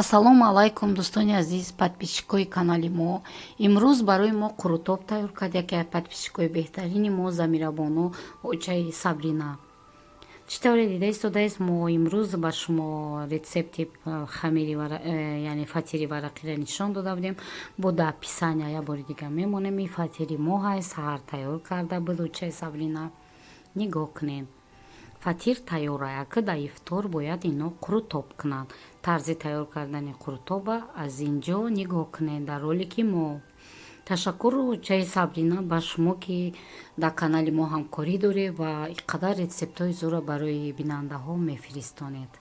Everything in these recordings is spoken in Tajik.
Ассалому алайкум, дӯстони азиз, подписчикои канали мо. Имрӯз барои мо қурутоб тайёр кард яке аз подписчикои беҳтарини мо, Замирабону, очаи Сабрина. Чӣ тавре дида истодаест, мо имрӯз ба шумо рецепти хамири, яъне фатири варақиро нишон дода будем. Бо да описания як бори дига мемонем. Ин фатири мо ҳаст, саҳар тайёр карда буд очаи Сабрина. Нигоҳ кунед, фатир тайёр ака, дар ифтор бояд ино қурутоб кунанд. Тарзи тайёр кардани қурутоба аз ин ҷо нигоҳ кунед, дар ролики мо. Ташаккур, очаи Сабрина, ба шумо, ки дар канали мо ҳамкорӣ доред ва ин қадар рецептҳои зӯрро барои бинандаҳо мефиристонед.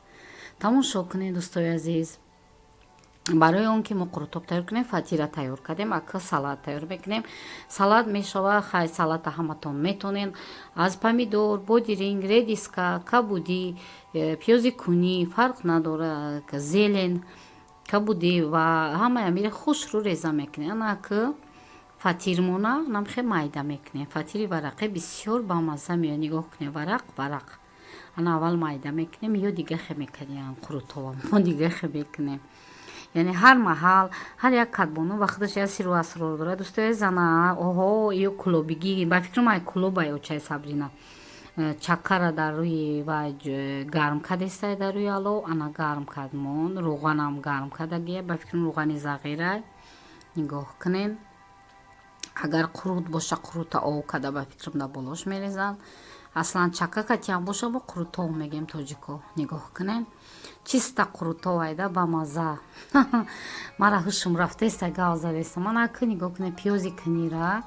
Тамошо кунед, дӯстои азиз. Барои он ки мо қурутоб тайёр кунем, фатира тайёр кардем, ака салат тайёр мекунем. Салат мешава, хай, салата ҳаматон метонед, аз помидор, бодиринг, редиска, кабудӣ, пиёзи кунӣ, фарқ надорад, зелень, кабудӣ ва ҳамаи амиро хушрӯ реза мекунем. Анаки фатирмона намхе майда мекунем. Фатири варақӣ бисёр бамазза меояд. Нигоҳ кунем, варақ варақ. Ана аввал майда мекунем, ё дига хе мекунем қурутова, мо дига хе мекунем. Яъне ҳар маҳал ҳар як кадбону ба худаш як сиру асрор дорад, дӯстои зана. Оҳо, ё кулобигӣ, ба фикрам, ай кулоба. Очаи Сабрина чаккара дар рӯи вай гарм кардестай, дар рӯи алов. Ана гарм кард мон, рӯғанам гарм кардагия, ба фикрам, рӯғани зағирай. Нигоҳ кунед, агар қурут боша, қурута ов карда, ба фикрам, дар болош мерезанд. Аслан чака катиам боша, бо қурутов мегем тоҷико. Нигоҳ кунед, чиста қурутов айда, бамазза. Мара ҳушум рафтеста, гав задеста. Ман ака, нигоҳ кунед, пиёзи кунира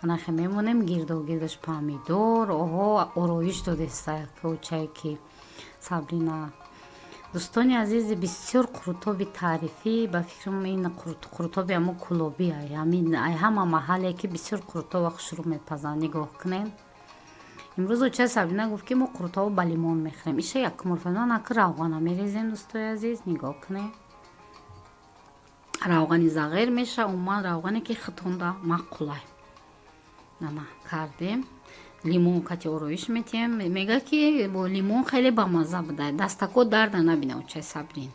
анахе мемонем гирдо гирдаш, помидор. Оҳо, ороиш додеста очае ки Сабрина. Дӯстони азизи, бисёр қурутоби таърифӣ. Ба фикрам, ин қурутоби амо кулобӣ, ай ҳама маҳалле ки бисёр қурутоба хушрӯ мепазанд. Нигоҳ кунед, имрӯз оча Сабрина гуфт, ки мо қурутобо ба лимон мехӯрем. Иша якум ака равғана мерезем. Дӯстои азиз, нигоҳ кунед, равғани зағир меша, умуман равғане ки хитонда маъқулай. Ана кардем, лимон кати ороиш метиҳем. Мега, ки бо лимон хеле бамазза буда. Дастако дарда набина, очаи Сабрин.